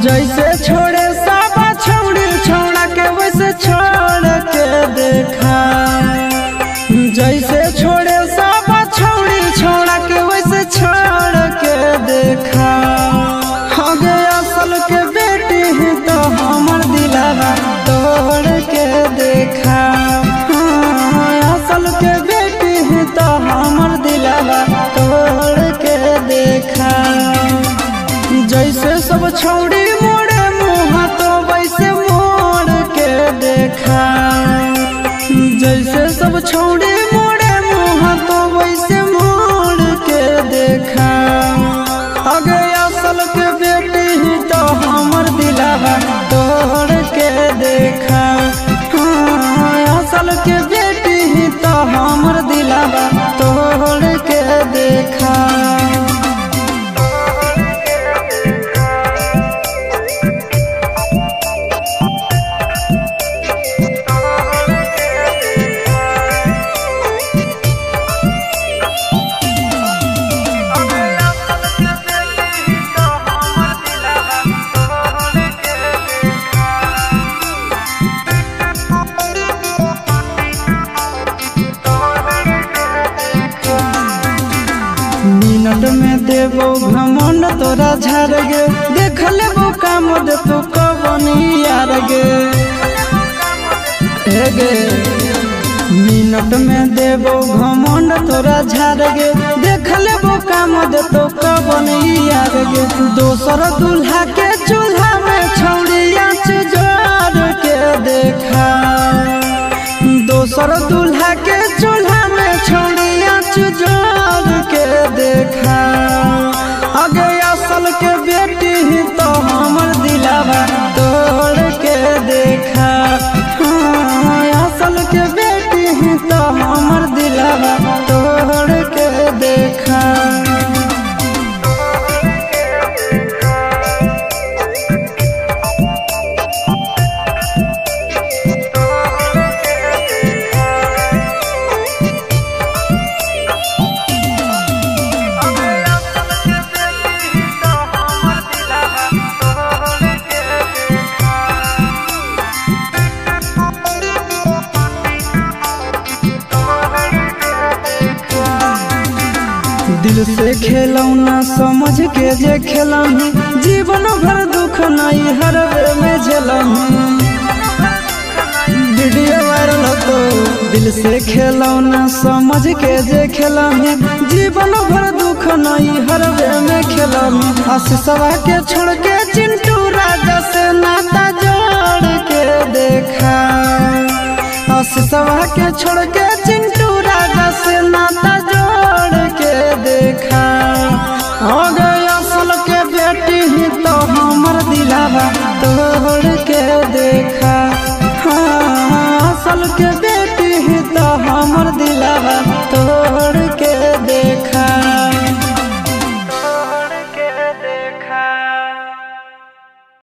जैसे छोड़े साबा छौड़ी छौड़ा के वैसे छोड़ के देखा। जैसे छोड़े साबा छौड़ी छौड़ा के वैसे छोड़ के देखा। हो गए असल के बेटी ही तो हमर दिलावा तोड़ के देखा। असल के बेटी ही तो हमर दिलावा तोड़ के देखा। जैसे सब छौड़ी मोड़े मुँह तो वैसे मोड़ के देखा। जैसे सब छौड़ी मोड़े मुँह तो वैसे मोड़ के देखा। अगे असल के बेटी ही तो हमर दिलावा तोड़ के देखा। असल के बेटी ही तो हमर दिलावा तोड़ के देखा। मिनट में देबो घमंड तोरा झाड़ गे, देख लेबो काम देतो कवन यार गे। हे गे मिनट में देबो घमंड तोरा झाड़ गे, देख लेबो काम देतो कवन यार गे। दोसर दूल्हा के चूल्हा में छौड़ी आँच जोड़ के देखा। दोसर दूल्हा के चूल्हा में छौड़ी आँच जोड़ के देखा। अगे असल के बेटी ही तो हमर दिलावा तोड़ के देखा। असल के बेटी ही तो हमर दिलावा तोड़ के देखा। दिल से खेलौना समझ के जे खेलही, जीवन भर दुख नहीं हर वे में झेलही। वीडियो वायरल होतो। दिल से खेलौना समझ के जे खेलही, जीवन भर दुख नहीं हर वे में खेलही। आशीषवा के छोड़ के चिंटू राजा से नाता जोड़ के देखा। आशीषवा के छोड़ के